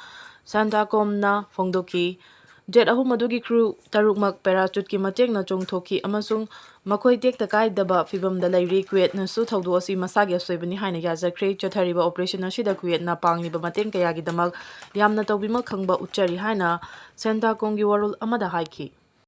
CENTCOMꯅ ꯐꯣꯡꯗꯣꯛꯈꯤ꯫ Jet ꯑꯍꯨꯝ ꯑꯗꯨꯒꯤ crew ꯇꯔꯨꯛꯃꯛ parachuteꯀꯤ ꯃꯇꯦꯡꯅ ꯆꯣꯡꯊꯣꯛꯈꯤ ꯑꯃꯁꯨꯡ ꯃꯈꯣꯏ ꯇꯦꯛꯇ ꯀꯥꯏꯗꯕ ꯐꯤꯚꯝꯗ ꯂꯩꯔꯤ꯫ ꯀꯨꯋꯦꯠꯅꯁꯨ ꯊꯧꯗꯣꯛ ꯑꯁꯤ ꯃꯁꯥꯒꯤ ꯑꯁꯣꯏꯕꯅꯤ ꯍꯥꯏꯅ ꯌꯥꯖꯈ꯭ꯔꯦ꯫ ꯆꯠꯊꯔꯤꯕ operation ꯑꯁꯤꯗ ꯀꯨꯋꯦꯠꯅ ꯄꯥꯡꯂꯤꯕ ꯃꯇꯦꯡ ꯀꯌꯥꯒꯤꯗꯃꯛ ꯌꯥꯝꯅ ꯇꯧꯕꯤꯃꯜ ꯈꯪꯕ ꯎꯠꯆꯔꯤ ꯍꯥꯏꯅ CENTCOMꯒꯤ ꯋꯥꯔꯣꯜ ꯑꯃꯗ ꯍꯥꯏꯈꯤ꯫